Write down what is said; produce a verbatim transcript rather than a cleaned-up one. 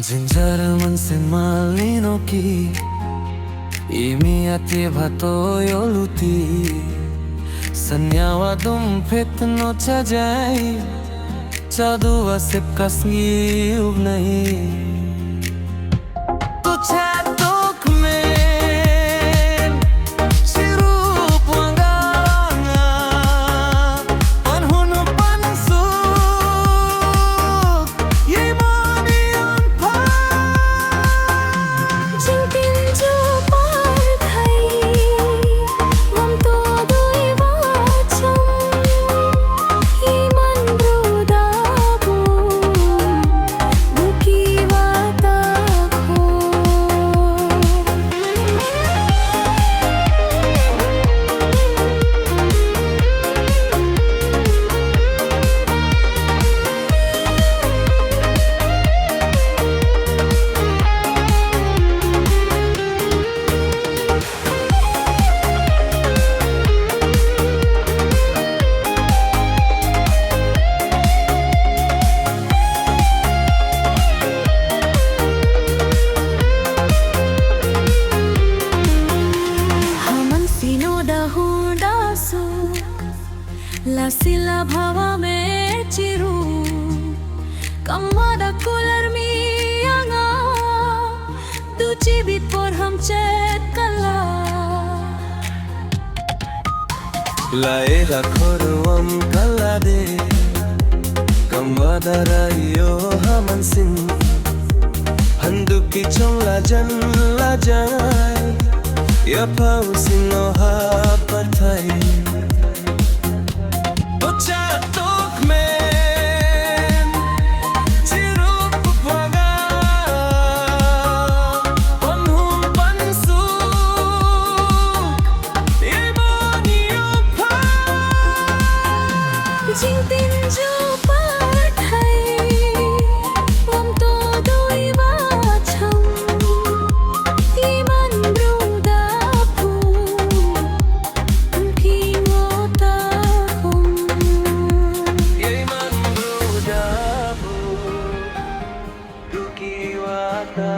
Jynjar mynsiem mali noh ki, i mih ïa te ba to ïoh luti. Synñia wa dum phet noh cha jai, cha duwa sep ka sngi u bnai. To cha to kmen, chirup wa nga, pan hun u pan suk, ïa i mon i ong pha. Jingtynjuh pyrthei, ngam to dei ba chong, i man bru da bun, du ki wa ta khun. Ha man sino da hun da suk, la sila bhawa me chiru. Kam wa da kular mi ïa nga, du chi bit por ham chet kala. La e la khor wam kala de, kam wa da ra ïoh ha man sien. Hyndu ki chong la jan la jai, ïa pha u sien noh ha pyrthei. To cha to kmen, chirup wa nga, pan hun pan suk, i mon i ong pha. Jingtynjuh pyrthei, ngam to dei ba chong, i man bru da bun, ki wa ta khun. Ïa i man bru da bun, du ki wa ta